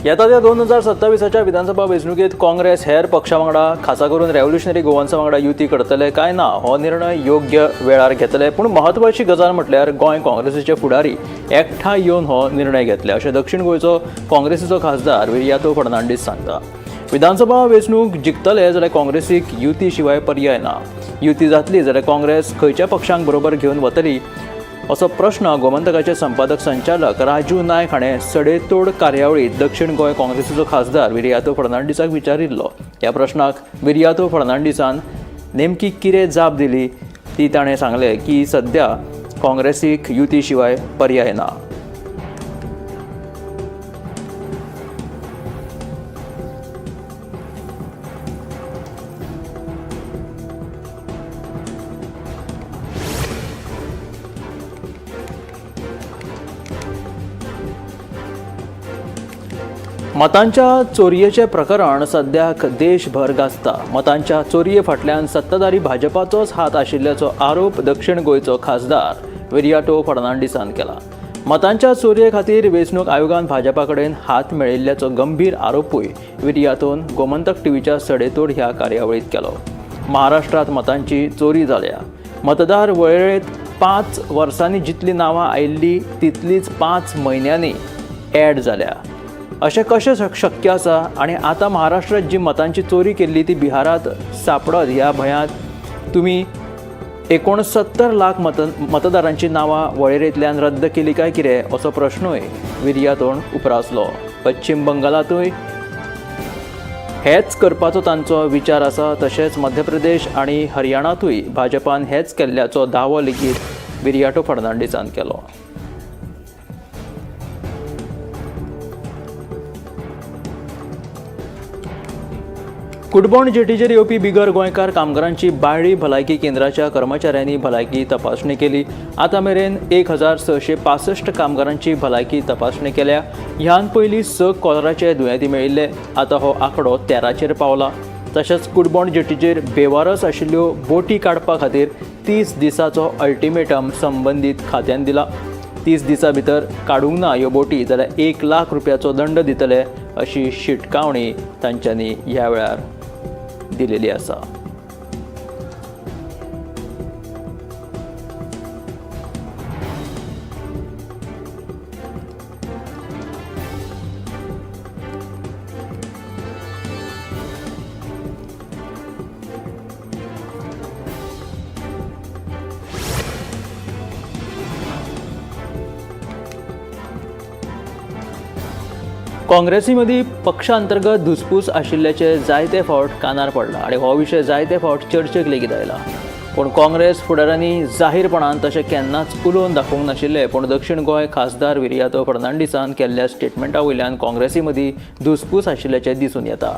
येता त्या 2027च्या विधानसभा वेंचणुकेंत काँग्रेस हेर पक्षा वांगडा, खासा करून रेव्होल्युशनरी गोवन्सा वांगडा युती करतले काय ना हो निर्णय योग्य वेळार घेतले. पूण म्हत्वाची गजाल म्हटल्यार गोंय काँग्रेसीचे फुडारी एकठांय येवन हो निर्णय घेतले अशें दक्षिण गोंयचो काँग्रेसीचो खासदार विरियातो फर्नांडीस सांगता. विधानसभा वेंचणूक जिखतले जाल्यार काँग्रेसीक युती शिवाय पर्याय ना. युती जातली जाल्यार काँग्रेस खंयच्या पक्षांक बरोबर घेवन वतली असो प्रश्न गोमंतकाचे संपादक संचालक राजू नायक हाणें सडेतोड कार्यावळींत दक्षिण गोंय काँग्रेसीचो खासदार विरियातो फर्नांडीसाक विचारिल्लो. ह्या प्रश्नाक विरियातो फर्नांडीसान नेमकी कितें जाप दिली ती ताणें सांगलें की सद्या काँग्रेसीक युती शिवाय पर्याय ना. मतांच्या चोरयेचें प्रकरण सद्याक देशभर गाजता. मतांच्या चोरये फाटल्यान सत्ताधारी भाजपाचोच हात आशिल्ल्याचो आरोप दक्षिण गोंयचो खासदार विरियातो फर्नांडीसान केला. मतांच्या चोरये खातीर वेंचणूक आयोगान भाजपा कडेन हात मेळिल्ल्याचो गंभीर आरोपूय विरियातोन गोमंतक टीव्हीच्या सडेतोड ह्या कार्यावळींत केलो. महाराष्ट्रांत मतांची चोरी जाल्या. मतदार वळेरेंत 5 वर्सांनी जितली नांवां आयिल्ली तितलीच 5 म्हयन्यांनी ऍड जाल्या. अशें कशें शक्य आसा? आनी आतां महाराष्ट्रांत जी मतांची चोरी केल्ली ती बिहारांत सांपडत ह्या भंयांत तुमी 69 लाख मतदारांची नांवां वळेरेंतल्यान रद्द केली काय कितें असो प्रश्नूय विरियातोन उप्रासलो. पश्चीम बंगालांतूय हेच करपाचो तांचो विचार आसा. तशेंच मध्य प्रदेश आनी हरियाणांतूय भाजपान हेच केल्ल्याचो दावो लेगीत विरियाटो फर्नांडीसान केलो. कुडबोण जेटीचेर येवपी बिगर गोंयकार कामगारांची बाळ्ळी भलायकी केंद्राच्या कर्मचाऱ्यांनी भलायकी तपासणी केली. आतां मेरेन 1665 कामगारांची भलायकी तपासणी केल्या. ह्यान पयलीं 6 कॉलराचे दुयेंती मेळिल्ले. आतां हो आंकडो 13चेर पावला. तशेंच कुडबोण जेटीचेर बेवारस आशिल्ल्यो बोटी काडपा खातीर 30 दिसाचो अल्टिमेटम संबंदीत खात्यान दिला. 30 दिसां भितर काडूंक ना ह्यो बोटी जाल्यार 1 लाख रुपयाचो दंड दितले अशी शिटकावणी तांच्यांनी ह्या वेळार दिलेली आसा. काँग्रेसी मदीं पक्षांतर्गत धुसपूस आशिल्ल्याचे जायते फावट कानार पडला आनी हो विशय जायते फावट चर्चेक लेगीत आयला. पूण काँग्रेस फुडारांनी जाहीरपणान तशें केन्नाच उलोवन दाखोवंक नाशिल्लें. पूण दक्षिण गोंय खासदार विरियातो फर्नांडीसान केल्ल्या स्टेटमेंटा वयल्यान काँग्रेसी मदीं धुसपूस आशिल्ल्याचें दिसून येता.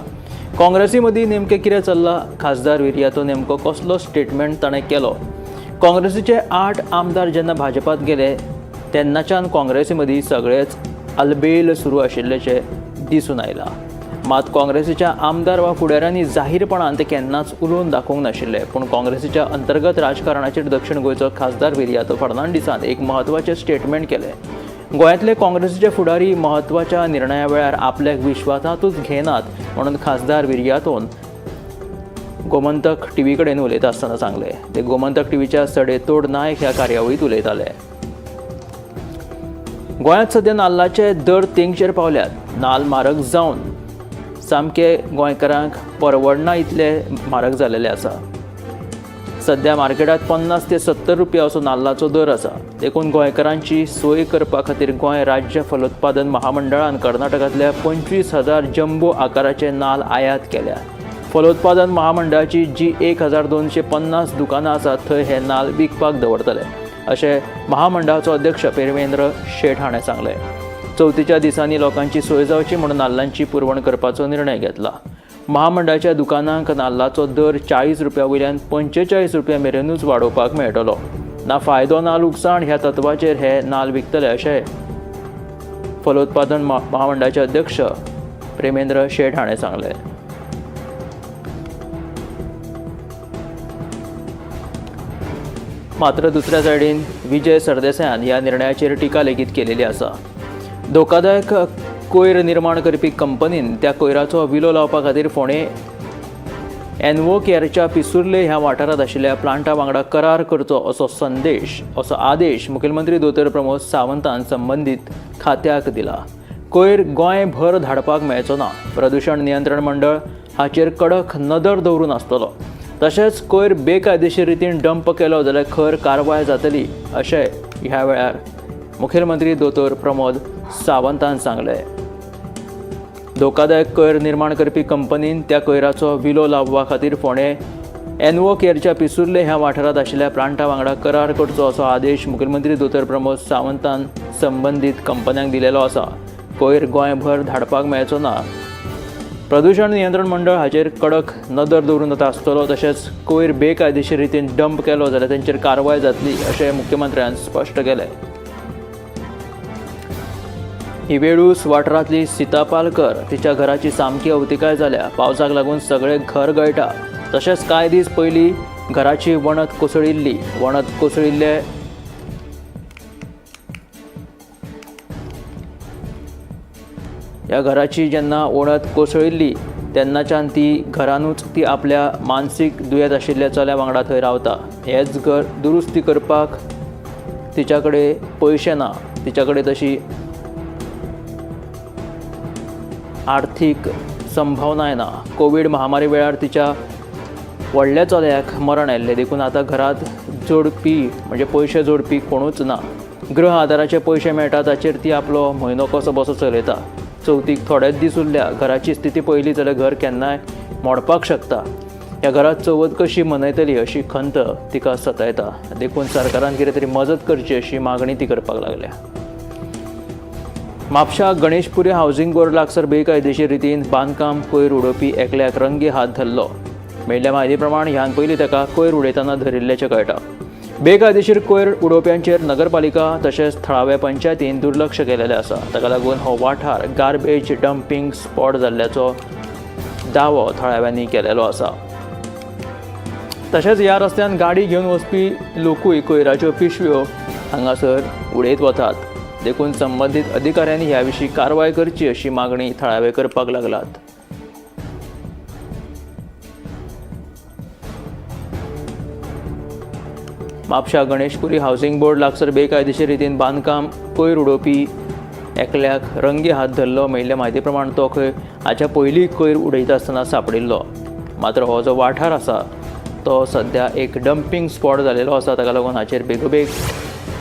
काँग्रेसी मदीं नेमकें कितें चल्लां, खासदार विरियातो नेमको कसलो स्टेटमेंट ताणें केलो? काँग्रेसीचे 8 आमदार जेन्ना भाजपांत गेले तेन्नाच्यान काँग्रेसी मदीं सगळेच आलबेल सुरू आशिल्ल्याचें दिसून आयलां. मात काँग्रेसीच्या आमदार वा फुडाऱ्यांनी जाहीरपणान ते केन्नाच उलोवन दाखोवंक नाशिल्ले. पूण काँग्रेसीच्या अंतर्गत राजकारणाचेर दक्षिण गोंयचो खासदार विरियातो फर्नांडीसान एक म्हत्वाचें स्टेटमेंट केलें. गोंयांतले काँग्रेसीचे फुडारी म्हत्वाच्या निर्णया वेळार आपल्याक विश्वासांतूच घेनात म्हणून खासदार विरियातोन गोमंतक टीव्ही कडेन उलयता आसतना सांगलें. ते गोमंतक टीव्हीच्या सडेतोड नायक ह्या कार्यावळींत उलयताले. गोंयांत सद्या नाल्लाचे दर तेंगशेर पावल्यात. नाल्ल म्हारग जावन सामके गोंयकारांक परवडना इतले म्हारग जालेले आसा. सद्या मार्केटांत 50 ते 70 रुपया असो नाल्लाचो दर आसा. देखून गोंयकारांची सोय करपा खातीर गोंय राज्य फलोत्पादन महामंडळान कर्नाटकांतल्या 25,000 जंबो आकाराचे नाल्ल आयात केल्या. फलोत्पादन महामंडळाची जी 1250 दुकानां आसात थंय हे नाल्ल विकपाक दवरतले अशें महामंडळाचो अध्यक्ष प्रेमेंद्र शेट हाणें सांगलें. चवथीच्या दिसांनी लोकांची सोय जावची म्हणून नाल्लांची पुरवण करपाचो निर्णय घेतला. महामंडळाच्या दुकानांक नाल्लाचो दर 40 रुपया वयल्यान 45 रुपया मेरेनूच वाडोवपाक मेळटलो. ना फायदो ना लुकसाण ह्या तत्वाचेर हे नाल्ल विकतले अशें फलोत्पादन महामंडळाचे अध्यक्ष प्रेमेंद्र शेट हाणें सांगलें. मात्र दुसऱ्या सायडीन विजय सरदेसायान ह्या निर्णयाचेर टिका लेगीत केलेली आसा. धोकादायक कोयर निर्माण करपी कंपनीन त्या कोयराचो विलो लावपा खातीर फोंडें एनवोकेअरच्या पिसुर्ले ह्या वाठारांत आशिल्ल्या प्लांटा वांगडा करार करचो असो संदेश असो आदेश मुखेलमंत्री दोतोर प्रमोद सावंतान संबंदीत खात्याक दिला. कोयर गोंयभर धाडपाक मेळचो ना. प्रदूषण नियंत्रण मंडळ हाचेर कडक नदर दवरून आसतलो. तशेंच कोयर बेकायदेशीर रितीन डंप केलो जाल्यार खर कारवाय जातली अशें ह्या वेळार मुखेलमंत्री दोतोर प्रमोद सावंतान सांगलें. धोकादायक कोयर निर्माण करपी कंपनीन त्या कोयराचो विलो लावपा खातीर फोंडें एनवोकेअरच्या पिसुर्ले ह्या वाठारांत आशिल्ल्या प्लांटा वांगडा करार करचो असो आदेश मुखेलमंत्री दोतोर प्रमोद सावंतान संबंदीत कंपन्यांक दिलेलो आसा. कोयर गोंयभर धाडपाक मेळचो ना. प्रदूषण नियंत्रण मंडळ हाचेर कडक नदर दवरून आतां आसतलो. तशेंच कोयर बेकायदेशीर रितीन डंप केलो जाल्यार तेंचेर कारवाय जातली अशें मुख्यमंत्र्यान स्पश्ट केलें. ही वेळूस वाठारांतली सीता पालकर तिच्या घराची सामकी अवतिकाय जाल्या. पावसाक लागून सगळें घर गळटा. तशेंच कांय दीस पयलीं घराची वणत कोसळिल्ली. वणत कोसळिल्ले ह्या घराची जेन्ना वणत कोसळिल्ली तेन्नाच्यान ती घरानूच ती आपल्या मानसीक दुयेंत आशिल्ल्या चल्या वांगडा थंय रावता. हेंच घर दुरुस्ती करपाक तिच्या कडेन पयशे ना. तिच्या कडेन तशी आर्थीक संभावनाय ना. कोवीड महामारी वेळार तिच्या व्हडल्या चल्याक मरण आयिल्लें देखून आतां घरांत जोडपी म्हणजे पयशे जोडपी कोणूच ना. गृह आदाराचे पयशे मेळटा ताचेर ती आपलो म्हयनो कसो बसो चलयता. चवथीक थोडेच दीस उरल्या. घराची स्थिती पळयली जाल्यार घर केन्नाय मोडपाक शकता. ह्या घरांत चवथ कशी मनयतली अशी खंत तिका सतायता. देखून सरकारान कितें तरी मजत करची अशी मागणी ती करपाक लागल्या. म्हापशा गणेशपुरी हावसिंग बोर्ड लागसर बेकायदेशीर रितीन बांदकाम कोयर उडोवपी एकल्याक रंगे हात धरलो. मेळिल्ल्या म्हायती प्रमाण ह्यान पयलीं ताका कोयर उडयतना धरिल्ल्याचें कळटा. बेकायदेशीर कोयर उडोवप्यांचेर नगरपालिका तशेंच थळाव्या पंचायतीन दुर्लक्ष केलेलें आसा. ताका लागून हो वाठार गार्बेज डंपींग स्पॉट जाल्ल्याचो दावो थळाव्यांनी केलेलो आसा. तशेंच ह्या रस्त्यान गाडी घेवन वचपी लोकूय कोयराच्यो पिशव्यो हांगासर उडयत वतात. देखून संबंदीत अधिकाऱ्यांनी ह्या विशीं कारवाय करची अशी मागणी थळावे करपाक लागलात. म्हापशा गणेशपुरी हावसिंग बोर्ड लागसर बेकायदेशीर रितीन बांदकाम कोयर उडोवपी एकल्याक रंगे हात धरलो. मेळिल्ल्या म्हायती प्रमाण तो खंय हाच्या पयलीं कोयर उडयता आसतना सांपडिल्लो. मात्र हो जो वाठार आसा तो सद्या एक डंपींग स्पॉट जालेलो आसा. ताका लागून हाचेर बेगोबेग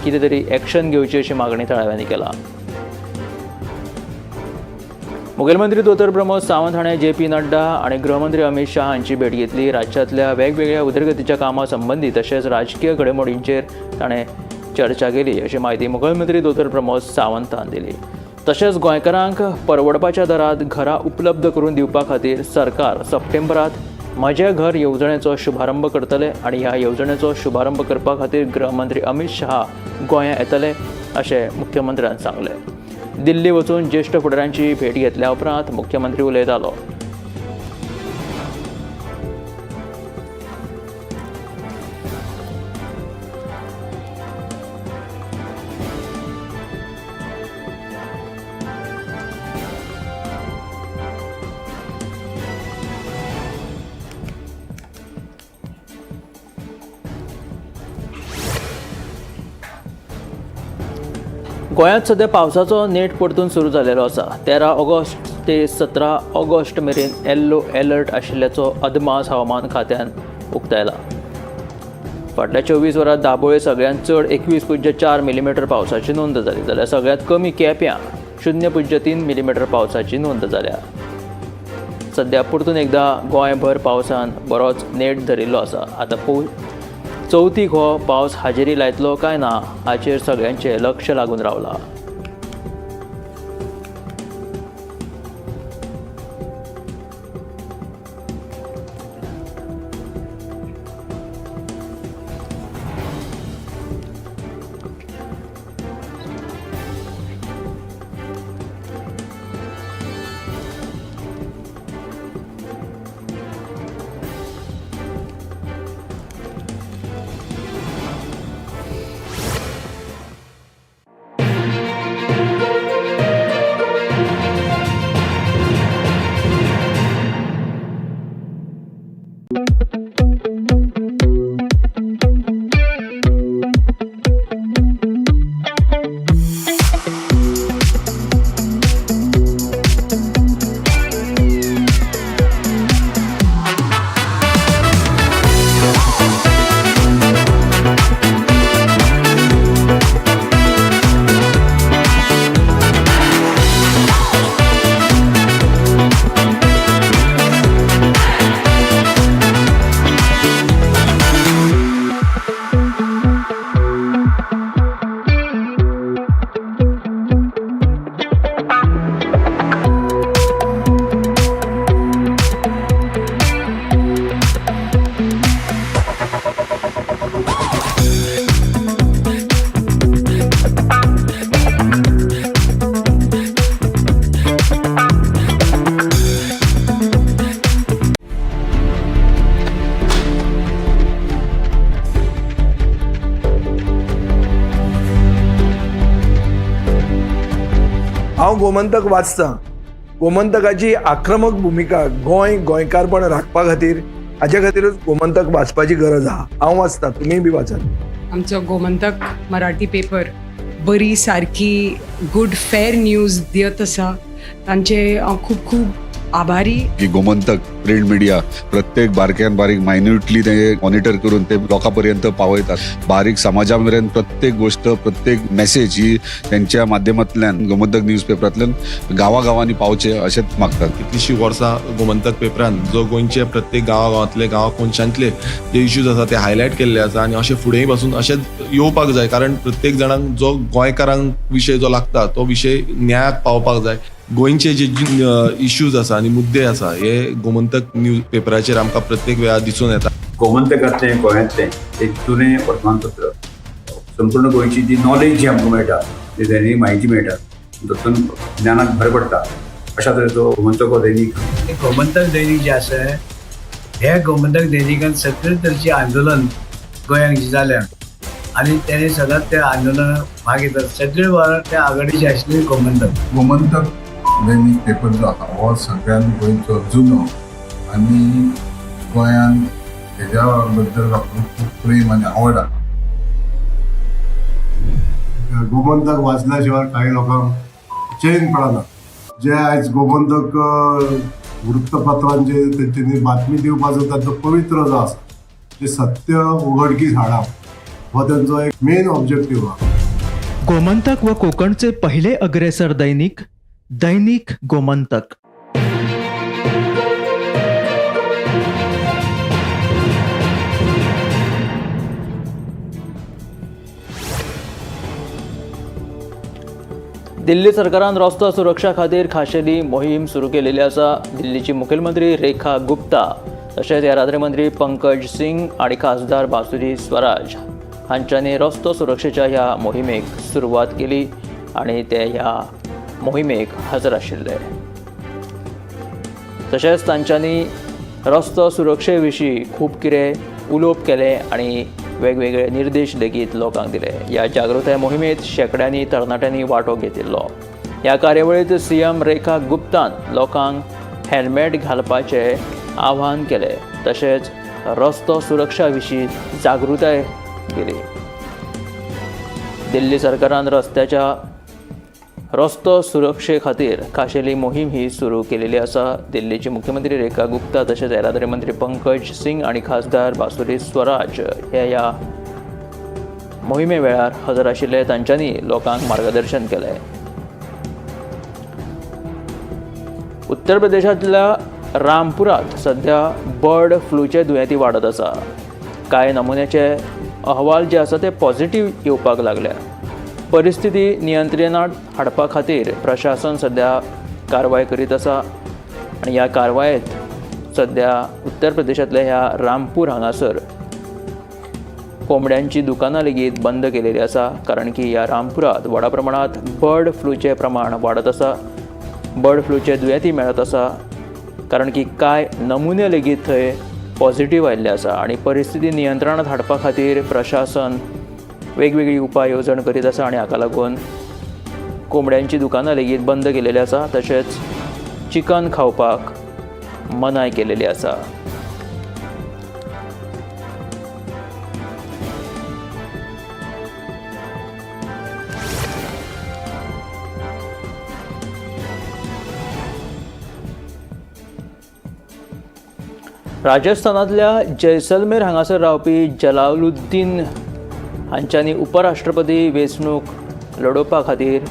कितें तरी एक्शन घेवची अशी मागणी थळाव्यांनी केला. मुखेलमंत्री दोतोर प्रमोद सावंत हाणें जे पी नड्डा आनी गृहमंत्री अमित शाह हांची भेट घेतली. राज्यांतल्या वेगवेगळ्या उदरगतीच्या कामां संबंदी तशेंच राजकीय घडामोडींचेर ताणें चर्चा केली अशी म्हायती मुखेलमंत्री दोतोर प्रमोद सावंत हांणी दिली. तशेंच गोंयकारांक परवडपाच्या दरांत घरां उपलब्ध करून दिवपा खातीर सरकार सप्टेंबरांत म्हजें घर येवजणेचो शुभारंभ करतले आनी ह्या येवजणेचो शुभारंभ करपा खातीर गृहमंत्री अमित शहा गोंयां येतले अशें मुख्यमंत्र्यान सांगलें. दिल्ली वचून ज्येश्ठ फुडाऱ्यांची भेट घेतल्या उपरांत मुख्यमंत्री उलयतालो. गोंयांत सद्या पावसाचो नेट परतून सुरू जालेलो आसा. 13 ऑगस्ट ते 17 ऑगस्ट मेरेन येल्लो अलर्ट आशिल्ल्याचो अदमास हवामान खात्यान उक्तायला. फाटल्या 24 वरांत दाबोळे सगळ्यांत चड 21.4 मिलीमीटर पावसाची नोंद जाली, जाल्यार सगळ्यांत कमी केप्यां 0.3 मिलीमीटर पावसाची नोंद जाल्या. सद्या परतून एकदा गोंयभर पावसान बरोच नेट धरिल्लो आसा. आतां चवथीक हो पावस हाजेरी लायतलो काय ना हाचेर सगळ्यांचें लक्ष लागून रावलां. हांव गोमंतक वाचतां. गोमंतकाची आक्रमक भुमिका गोंय गोंयकारपण राखपा खातीर, हाच्या खातीरूच गोमंतक वाचपाची गरज आहा. हांव वाचतां, तुमीय बी वाचात. आमचो गोमंतक मराठी पेपर बरी सारकी गुड फेर न्यूज दियत आसा, तांचे हांव खूब खूब आभारी. की गोमंतक प्रिंट मिडिया प्रत्येक बारक्यान बारीक मायन्युटली ते मॉनिटर करून ते लोकां पर्यंत पावयतात. बारीक समाजा मेरेन प्रत्येक गोष्ट, प्रत्येक मेसेज ही त्यांच्या माध्यमांतल्यान गोमंतक न्यूज पेपरांतल्यान गांवागांवांनी पावचे अशेंच मागतात. कितलींशीं वर्सां गोमंतक पेपरान जो गोंयचे प्रत्येक गांवागांवांतले, गांवा कोनशांतले जे इश्यूज आसा ते हायलायट केल्ले आसा आनी अशें फुडेंय पासून अशेंच येवपाक जाय, कारण प्रत्येक जाणांक जो गोंयकारांक विशय जो लागता तो विशय न्यायाक पावपाक जाय. गोंयचे जे इश्यूज आसा आनी मुद्दे आसा हे गोमंतक न्यूज पेपराचेर आमकां प्रत्येक वेळार दिसून येता. गोमंतकांतलें गोंयांतलें एक जुनें वर्तमानपत्र, संपूर्ण गोंयची जी नॉलेज जी आमकां मेळटा, जी दैनीक म्हायती मेळटा, तातूंत ज्ञानाक भर पडटा. अशा तरेचो गोमंतक हो दैनीक. गोमंतक दैनीक जें आसा, हे गोमंतक दैनिकान सगळे तरेचें आंदोलन गोंयांत जें जाल्या आनी तेणे सदांच त्या आंदोलनाक भाग घेतात. सगळे वेळार त्या आघाडीचे आशिल्ले गोमंतक. गोमंतक दैनीक पेपर जो आसा हो सगळ्यान गोंयचो जुनो आनी गोंयान हेज्या बद्दल लोकांक खूब प्रेम आनी आवड आसा. गोमंतक वाचल्या शिवाय काही लोकांक चैन पडना. जे आयज गोमंतक वृत्तपत्रांचे तेंच्यांनी बातमी दिवपाचो तांचो पवित्र जो आसा, जे सत्य उघडकीस हाडप हो तेंचो एक मेन ऑब्जेक्टीव आहा. गोमंतक व कोकणचे पहिले अग्रेसर दैनिक, दैनिक गोमंतक. दिल्ली सरकारान रस्तो सुरक्षा खातीर खाशेली मोहीम सुरू केलेली आसा. दिल्लीची मुखेलमंत्री रेखा गुप्ता तशेंच येरादारी मंत्री पंकज सिंग आनी खासदार बासुरी स्वराज हांच्यांनी रस्तो सुरक्षेच्या ह्या मोहिमेक सुरवात केली आनी ते ह्या मोहिमेक हजर आशिल्ले. तशेंच तांच्यांनी रस्तो सुरक्षे विशीं खूब कितें उलोवप केलें आनी वेगवेगळे निर्देश लेगीत लोकांक दिले. ह्या जागृताय मोहिमेंत शेंकड्यांनी तरणाट्यांनी वांटो घेतिल्लो. ह्या कार्यावळींत सीएम रेखा गुप्तान लोकांक हेल्मेट घालपाचें आव्हान केलें, तशेंच रस्तो सुरक्षा विशीं जागृताय केली. दिल्ली सरकारान रस्त्याच्या रस्तो सुरक्षे खातीर खाशेली मोहीम ही सुरू केलेली आसा. दिल्लीचे मुख्यमंत्री रेखा गुप्ता तशेंच येरादारी मंत्री पंकज सिंग आनी खासदार बासुरी स्वराज हे ह्या मोहिमे वेळार हजर आशिल्ले. तांच्यांनी लोकांक मार्गदर्शन केलें. उत्तर प्रदेशांतल्या रामपुरांत सध्या बर्ड फ्लूचे दुयेंती वाडत आसा. कांय नमुन्याचे अहवाल जे आसा ते पॉझिटिव्ह येवपाक लागल्या. परिस्थिती नियंत्रणांत हाडपा खातीर प्रशासन सध्या कारवाय करीत आसा आनी ह्या कारवायेंत सध्या उत्तर प्रदेशांतल्या ह्या रामपूर हांगासर कोंबड्यांची दुकानां लेगीत बंद केलेली आसा, कारण की ह्या रामपुरांत व्हडा प्रमाणांत बर्ड फ्लूचें प्रमाण वाडत आसा. बर्ड फ्लूचे दुयेंती मेळत आसा, कारण की कांय नमुने लेगीत थंय पॉझिटिव्ह आयिल्ले आसा आनी परिस्थिती नियंत्रणांत हाडपा खातीर प्रशासन वेगवेगळी उपाय येवजण करीत आसा आनी हाका लागून कोंबड्यांची दुकानां लेगीत बंद केलेली आसा, तशेंच चिकन खावपाक मनाय केलेली आसा. राजस्थानांतल्या जैसलमेर हांगासर रावपी जलालुद्दीन हांच्यांनी उपराष्ट्रपती वेंचणूक लडोवपा खातीर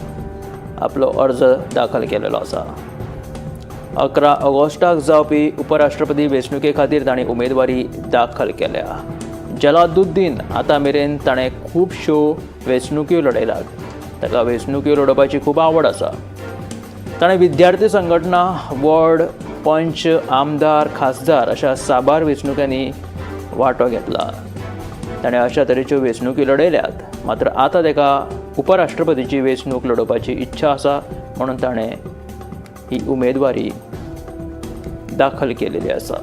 आपलो अर्ज दाखल केलेलो आसा. 11 ऑगस्टाक जावपी उपराष्ट्रपती वेंचणुके खातीर तांणी उमेदवारी दाखल केल्या. जलालुद्दीन आतां मेरेन ताणें खुबश्यो वेंचणुक्यो लडयल्यात. ताका वेंचणुक्यो लडोवपाची खूब आवड आसा. ताणें विद्यार्थी संघटना, वॉर्ड पंच, आमदार, खासदार अशा साबार वेंचणुकांनी वांटो घेतला. ताणें अशा तरेच्यो वेंचणुकी लडयल्यात. मात्र आतां ताका उपराष्ट्रपतीची वेंचणूक लडोवपाची इच्छा आसा म्हणून ताणें ही उमेदवारी दाखल केलेली आसा.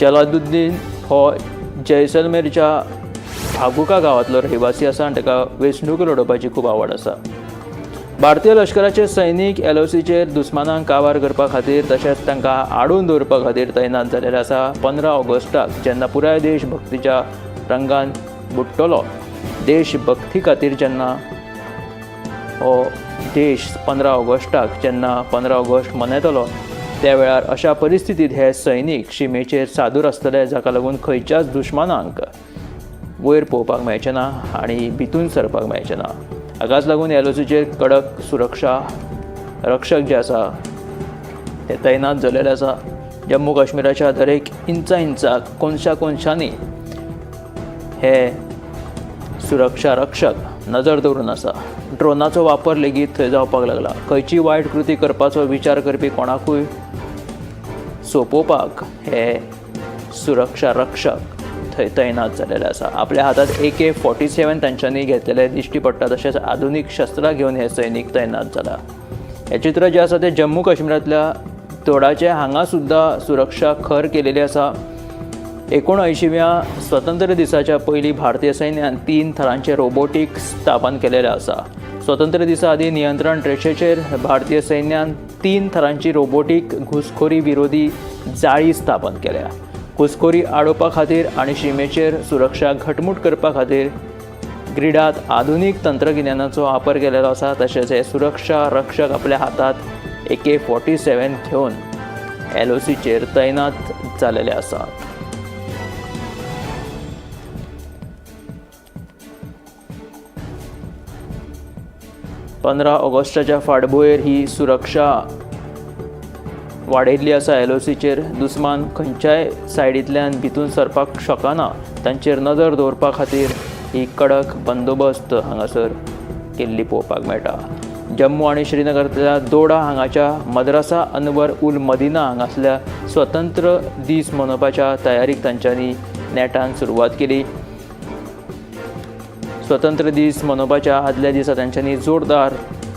जलालुद्दीन हो जैसलमेरच्या भागुका गांवांतलो रहिवासी आसा आनी ताका वेंचणूक लडोवपाची खूब आवड आसा. भारतीय लश्कराचे सैनीक एलओसीचेर दुस्मानांक काबार करपा खातीर तशेंच तांकां आडून दवरपा खातीर तैनात जाल्ले आसा. 15 ऑगस्टाक जेन्ना पुराय देश भक्तीच्या रंगान बुडटलो, देशभक्ती खातीर जेन्ना हो देश 15 ऑगस्टाक जेन्ना 15 ऑगस्ट मनयतलो त्या वेळार अशा परिस्थितींत हे सैनीक शिमेचेर सादूर आसतले, जाका लागून खंयच्याच दुस्मानांक वयर पळोवपाक मेळचें ना आनी भितून सरपाक मेळचें ना. हाकाच लागून एलओसीचेर कडक सुरक्षा रक्षक जे आसा ते तैनात जाल्लेले आसा. जम्मू काश्मीराच्या दरेक इंचा इंचाक, कोनशा कोनशांनी हे सुरक्षा रक्षक नजर दवरून आसा. ड्रोनाचो वापर लेगीत थंय जावपाक लागला. खंयची वायट कृती करपाचो विचार करपी कोणाकूय सोंपोवपाक हे सुरक्षा रक्षक थंय तैनात जाल्लेले आसा. आपल्या हातांत AK-47 तांच्यांनी घेतलेले दिश्टी पडटा. तशेंच आधुनीक शस्त्रां घेवन हे सैनीक तैनात जाला. हें चित्र जें आसा तें जम्मू काश्मीरांतल्या दोडाचें. हांगा सुद्दां सुरक्षा खर केलेली आसा. 79व्या स्वतंत्र दिसाच्या पयलीं भारतीय सैन्यान 3 थरांचे रोबोटीक स्थापन केलेलें आसा. स्वतंत्र दिसा आदीं नियंत्रण रेशेचेर भारतीय सैन्यान 3 थरांची रोबोटीक घुसखोरी विरोधी जाळी स्थापन केल्या. घुसखोरी आडोवपा खातीर आनी शिमेचेर सुरक्षा घटमूट करपा खातीर ग्रिडांत आधुनीक तंत्रगिन्यानाचो वापर केलेलो आसा. तशेंच हे सुरक्षा रक्षक आपल्या हातांत AK-47 घेवन एलओसीचेर तैनात जालेले आसात. 15 ऑगस्टाच्या फाटभुंयेर ही सुरक्षा वाडयल्ली आसा. एलओसीचेर दुस्मान खंयच्याय सायडींतल्यान भितून सरपाक शकना, तांचेर नदर दवरपा खातीर ही कडक बंदोबस्त हांगासर केल्ली पळोवपाक मेळटा. जम्मू आनी श्रीनगरांतल्या दोडा हांगाच्या मद्रासा अनवर उल मदिना हांगासल्या स्वतंत्र दीस मनोवपाच्या तयारीक तांच्यांनी नेटान सुरवात केली. स्वतंत्र दीस मनोवपाच्या आदल्या दिसा तांच्यांनी जोरदार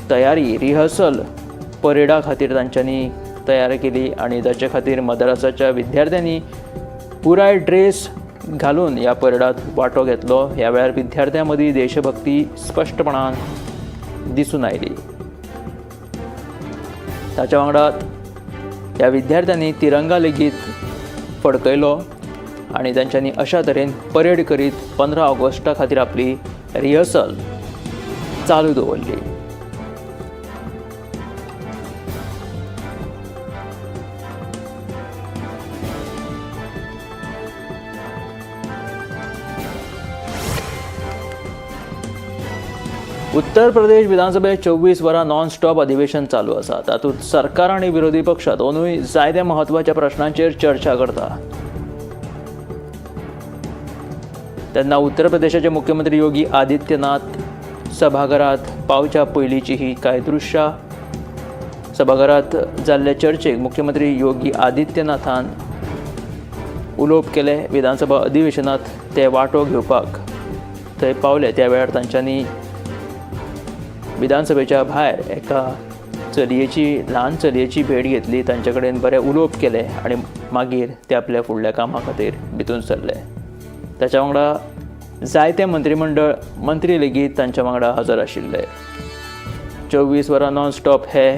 तयारी, रिहर्सल परेडा खातीर तांच्यांनी तयार केली आनी ताचे खातीर मद्रासाच्या विद्यार्थ्यांनी पुराय ड्रेस घालून ह्या परेडात वांटो घेतलो. ह्या वेळार विद्यार्थ्यां मदीं देशभक्ती स्पश्टपणान दिसून आयली. ताच्या वांगडा ह्या विद्यार्थ्यांनी तिरंगा लेगीत फडकयलो आनी तांच्यांनी अशा तरेन परेड करीत 15 ऑगस्टा खातीर आपली रिहर्सल चालू दवरली. उत्तर प्रदेश विधानसभेत 24 वरां नॉन स्टॉप अधिवेशन चालू आसा. तातूंत सरकार आनी विरोधी पक्ष दोनूय जायत्या म्हत्वाच्या प्रश्नांचेर चर्चा करता. तेन्ना उत्तर प्रदेशाचे मुख्यमंत्री योगी आदित्यनाथ सभाघरात पावच्या पयलींची ही कांय दृश्यां. सभाघरात जाल्ले चर्चेक मुख्यमंत्री योगी आदित्यनाथान उलोवप केलें. विधानसभा अधिवेशनात ते वांटो घेवपाक थंय पावले त्या वेळार तांच्यांनी विधानसभेच्या भायर एका चलयेची, ल्हान चलयेची भेट घेतली. तांचे कडेन बरें उलोवप केलें आनी मागीर ते आपल्या फुडल्या कामा खातीर भितून सरले. ताच्या वांगडा जायते मंत्रीमंडळ मंत्री लेगीत तांच्या वांगडा हजर आशिल्ले. 24 वरां नॉन स्टॉप हे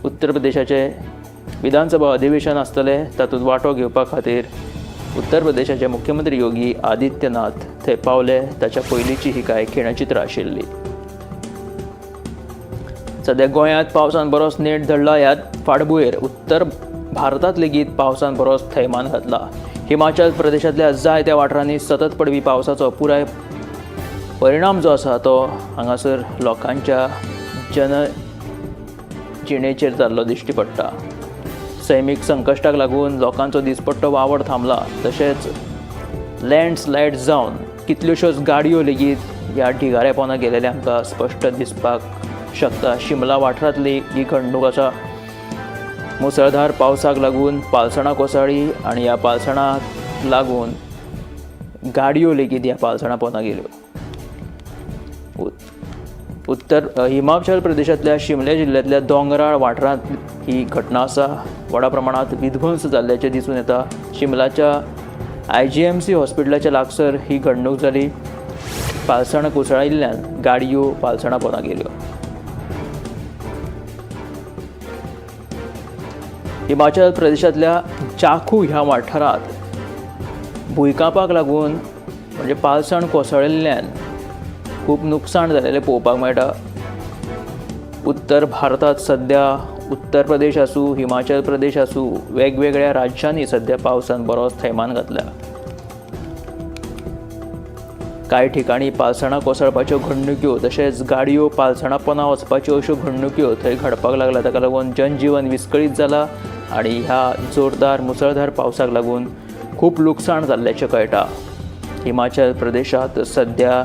उत्तर प्रदेशाचे विधानसभा अधिवेशन आसतलें. तातूंत वांटो घेवपा खातीर उत्तर प्रदेशाचे मुख्यमंत्री योगी आदित्यनाथ थंय पावले. ताच्या पयलींची ही कांय खिणचित्रां आशिल्ली. सद्या गोंयांत पावसान बरोच नेट धरला. ह्या फाटभुंयेर उत्तर भारतांत लेगीत पावसान बरोच थैमान घातला. हिमाचल प्रदेशांतल्या जायत्या वाठारांनी सतत पडपी पावसाचो पुराय परिणाम जो आसा तो हांगासर लोकांच्या जन जिणेचेर जाल्लो दिश्टी पडटा. सैमीक संकश्टाक लागून लोकांचो दिसपट्टो वावर थांबला. तशेंच लँडस्लायड जावन कितल्योश्योच गाडयो लेगीत ह्या ढिगाऱ्या पोंदा गेलेले आमकां स्पश्ट दिसपाक शकता. शिमला वाठारांतली ही घडणूक आसा. मुसळधार पावसाक लागून पालसणां कोसळ्ळी आनी ह्या पालसणाक लागून गाडयो लेगीत ह्या पालसणां पोंदा गेल्यो. उत्तर हिमाचल प्रदेशांतल्या शिमले जिल्ल्यांतल्या दोंगराळ वाठारांत ही घटना आसा. व्हडा प्रमाणांत विध्वंस जाल्ल्याचें दिसून येता. शिमलाच्या IGMC हॉस्पिटलाच्या लागसर ही घडणूक जाली. पालसणां कोसळिल्ल्यान गाडयो पालसणां पोंदा गेल्यो. हिमाचल प्रदेशांतल्या जाखू ह्या वाठारांत भुंयकांपाक लागून म्हणजे पालसण कोसळिल्ल्यान खूब नुकसाण जालेलें पळोवपाक मेळटा. उत्तर भारतांत सद्या उत्तर प्रदेश आसूं, हिमाचल प्रदेश आसूं, वेगवेगळ्या राज्यांनी सद्या पावसान बरोच थैमान घातला. कांय ठिकाणी पालसणां कोसळपाच्यो घडणुक्यो तशेंच गाडयो पालसणां पोंदा वचपाच्यो अश्यो घडणुक्यो थंय घडपाक लागल्या. ताका लागून जनजिवन विस्कळीत जाला आनी ह्या जोरदार मुसळधार पावसाक लागून खूब लुकसाण जाल्ल्याचें कळटा. हिमाचल प्रदेशांत सद्या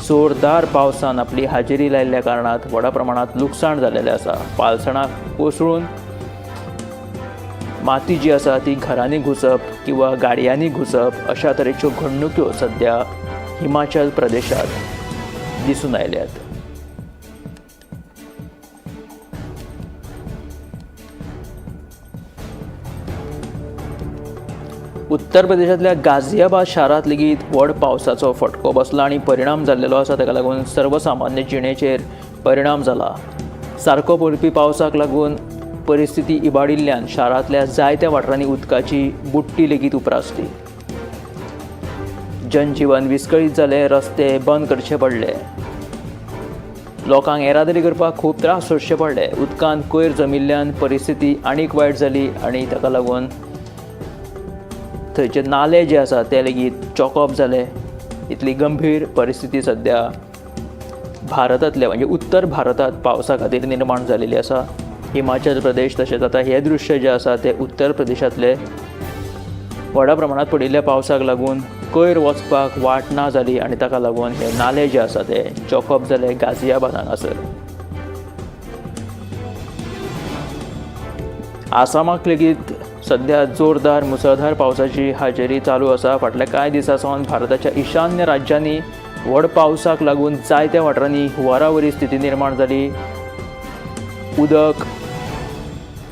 जोरदार पावसान आपली हाजेरी लायिल्ल्या कारणान व्हडा प्रमाणांत लुकसाण जाल्लेलें आसा. पालसणां कोसळून माती जी आसा ती घरांनी घुसप किंवा गाडयांनी घुसप अशा तरेच्यो घडणुक्यो सद्या हिमाचल प्रदेशांत दिसून आयल्यात. उत्तर प्रदेशांतल्या गाझियाबाद शारांत लेगीत व्हड पावसाचो फटको बसला आनी परिणाम जाल्लेलो आसा. ताका लागून सर्वसामान्य जिणेचेर परिणाम जाला. सारको पडपी पावसाक लागून परिस्थिती इबाडिल्ल्यान शारांतल्या जायत्या वाठारांनी उदकाची बुडटी लेगीत उप्रासली. जनजिवन विस्कळीत जालें. रस्ते बंद करचे पडले. लोकांक येरादारी करपाक खूब त्रास सोंसचे पडले. उदकांत कोयर जमिल्ल्यान परिस्थिती आनीक वायट जाली आनी ताका लागून थंयचे नाले जे आसा ते लेगीत चॉकअप जाले. इतली गंभीर परिस्थिती सद्या भारतांतल्या म्हणजे उत्तर भारतांत पावसा खातीर निर्माण जालेली आसा. हिमाचल प्रदेश तशेंच आतां हें दृश्य जें आसा तें उत्तर प्रदेशांतलें. व्हडा प्रमाणांत पडिल्ल्या पावसाक लागून कोयर वचपाक वाट ना जाली आनी ताका लागून हे नाले जे आसा ते चॉकअप जाले गाझियाबाद हांगासर. आसामाक लेगीत सद्या जोरदार मुसळधार पावसाची हाजेरी चालू आसा. फाटल्या कांय दिसां सावन भारताच्या ईशान्य राज्यांनी व्हड पावसाक लागून जायत्या वाठारांनी हुंवारावरी स्थिती निर्माण जाली. उदक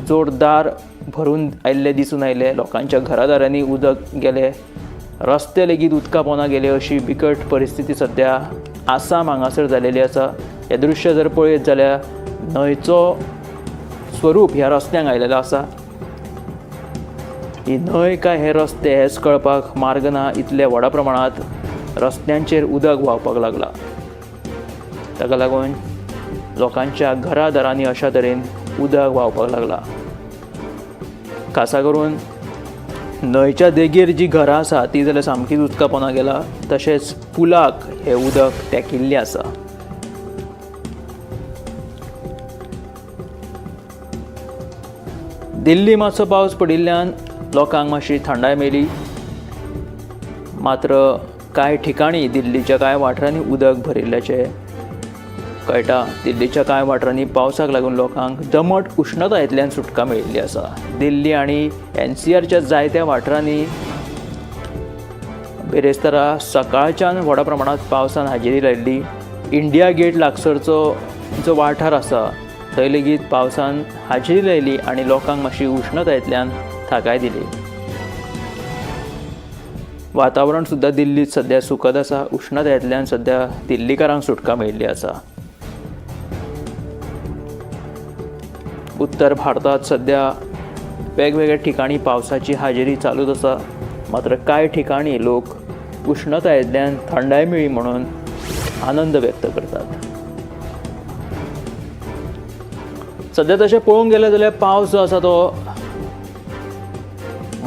जोरदार भरून आयिल्लें दिसून आयलें. लोकांच्या घरादारांनी उदक गेलें. रस्ते लेगीत उदका पोंदा गेले. अशी बिकट परिस्थिती सद्या आसाम हांगासर जालेली आसा. हें दृश्य जर पळयत जाल्यार न्हंयचो स्वरूप ह्या रस्त्यांक आयिल्लें आसा. ही न्हंय काय हे रस्ते हेच कळपाक मार्ग ना इतले व्हडा प्रमाणांत रस्त्यांचेर उदक व्हांवपाक लागलां. ताका लागून लोकांच्या घरादारांनी अशा तरेन उदक व्हांवपाक लागलां. खासा करून न्हंयच्या देगेर जी घरां आसा ती जाल्यार सामकीच उदका पोंदा गेला. तशेंच पुलाक हें उदक तेंकिल्लें आसा. दिल्ली मातसो पावस पडिल्ल्यान लोकांक मातशी थंडाय मेळ्ळी. मात्र कांय ठिकाणी दिल्लीच्या कांय वाठारांनी उदक भरिल्ल्याचें कळटा. दिल्लीच्या कांय वाठारांनी पावसाक लागून लोकांक दमट उश्णतायेंतल्यान सुटका मेळिल्ली आसा. दिल्ली आनी NCRच्या जायत्या वाठारांनी बिरेस्तारा सकाळच्यान व्हडा प्रमाणांत पावसान हाजेरी लायिल्ली. इंडिया गेट लागसरचो जो वाठार आसा थंय लेगीत पावसान हाजेरी लायली आनी लोकांक मातशी उश्णतायेंतल्यान थाकाय दिली. वातावरण सुद्दां दिल्लीत सद्या सुखद आसा. उश्णतायेंतल्यान सद्या दिल्लीकारांक सुटका मेळिल्ली आसा. उत्तर भारतांत सद्या वेगवेगळ्या ठिकाणी पावसाची हाजेरी चालूच आसा. मात्र कांय ठिकाणी लोक उश्णतायेंतल्यान थंडाय मेळ्ळी म्हणून आनंद व्यक्त करतात. सद्या तशें पळोवंक गेलें जाल्यार पावस जो आसा तो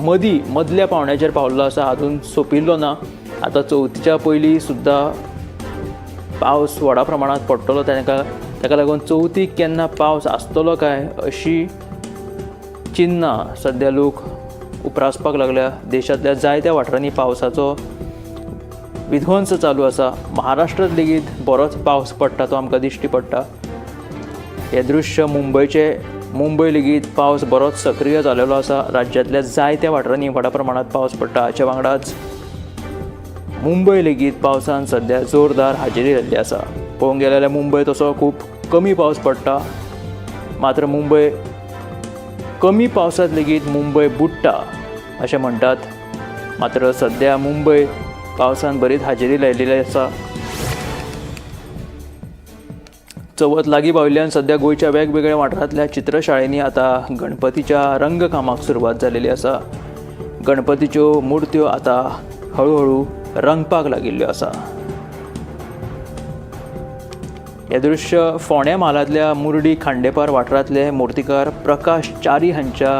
मदीं मदल्या पावंड्याचेर पावल्लो आसा, अजून सोंपिल्लो ना. आतां चवथीच्या पयलीं सुद्दां पावस व्हडा प्रमाणांत पडटलो, ताका लागून चवथीक केन्ना पावस आसतलो काय अशी चिन्नां सद्या लोक उप्रासपाक लागल्या. देशांतल्या जायत्या वाठारांनी पावसाचो विध्वंस चालू आसा. महाराष्ट्रांत लेगीत बरोच पावस पडटा तो आमकां दिश्टी पडटा. हें दृश्य मुंबयचें. मुंबय लेगीत पावस बरोच सक्रीय जालेलो आसा. राज्यांतल्या जायत्या वाठारांनी व्हडा प्रमाणांत पावस पडटा. हाचे वांगडाच मुंबय लेगीत पावसान सद्या जोरदार हाजेरी लायिल्ली आसा. पळोवंक गेलें जाल्यार मुंबय तसो खूब कमी पावस पडटा, मात्र मुंबय कमी पावसांत लेगीत मुंबय बुडटा अशें म्हणटात. मात्र सद्या मुंबय पावसान बरीच हाजेरी लायिल्ली आसा. चवथ लागीं पाविल्ल्यान सद्या गोंयच्या वेगवेगळ्या वाठारांतल्या चित्रशाळेंनी आतां गणपतीच्या रंगकामाक सुरवात जालेली आसा. गणपतीच्यो मुर्त्यो आतां हळुहळू रंगपाक लागिल्ल्यो आसा. हें दृश्य फोंड्या म्हालांतल्या मुर्डी खांडेपार वाठारांतले मुर्तीकार प्रकाश च्यारी हांच्या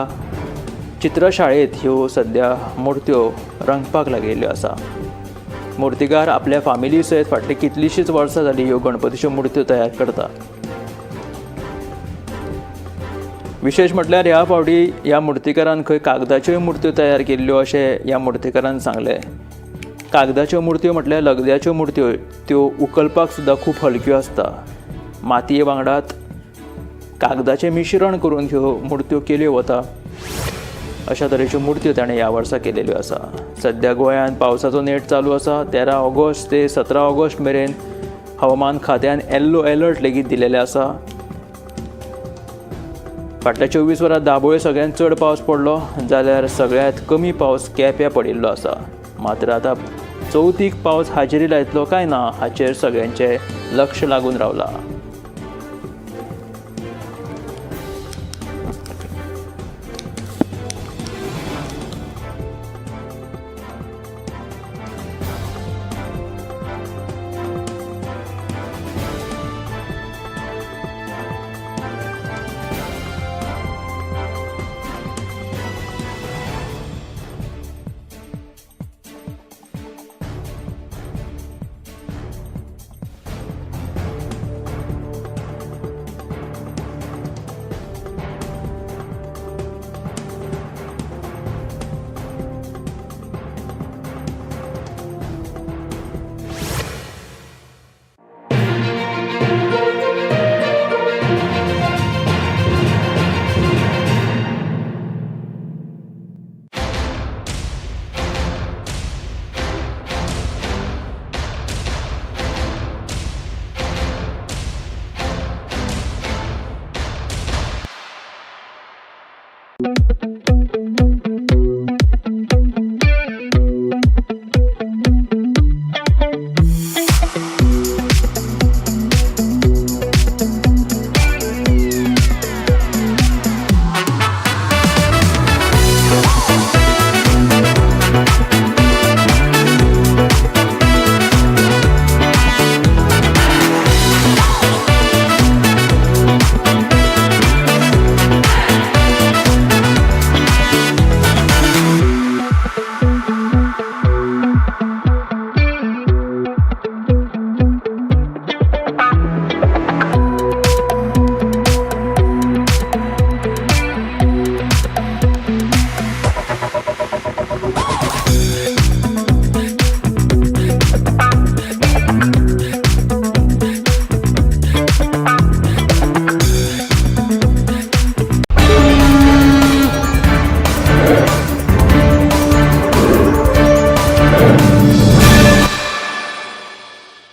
चित्रशाळेंत ह्यो सद्या मुर्त्यो रंगपाक लागिल्ल्यो आसा. मुर्तीकार आपल्या फामिली सयत फाटलीं कितलींशींच वर्सां जालीं ह्यो गणपतीच्यो मुर्त्यो तयार करता. विशेश म्हटल्यार ह्या फावटी ह्या मुर्तीकारान खंय कागदाच्योय मुर्त्यो तयार केल्ल्यो अशें ह्या मुर्तीकारान सांगलें. कागदाच्यो मुर्त्यो म्हटल्यार लगद्याच्यो मुर्त्यो, त्यो उखलपाक सुद्दां खूब हलक्यो आसता. मातये वांगडात कागदाचें मिश्रण करून ह्यो मुर्त्यो केल्यो वता. अशा तरेच्यो मुर्त्यो ताणें ह्या वर्सा केलेल्यो आसा. सद्या गोंयांत पावसाचो नेट चालू आसा. 13 ऑगस्ट ते 17 ऑगस्ट मेरेन हवामान खात्यान येल्लो एलर्ट लेगीत दिलेलें आसा. फाटल्या 24 वरां दाबोळे सगळ्यांत चड पावस पडलो, जाल्यार सगळ्यांत कमी पावस केप्यां पडिल्लो आसा. मात्र आतां चवथीक पावस हाजेरी लायतलो काय ना हाचेर सगळ्यांचें लक्ष लागून रावलां.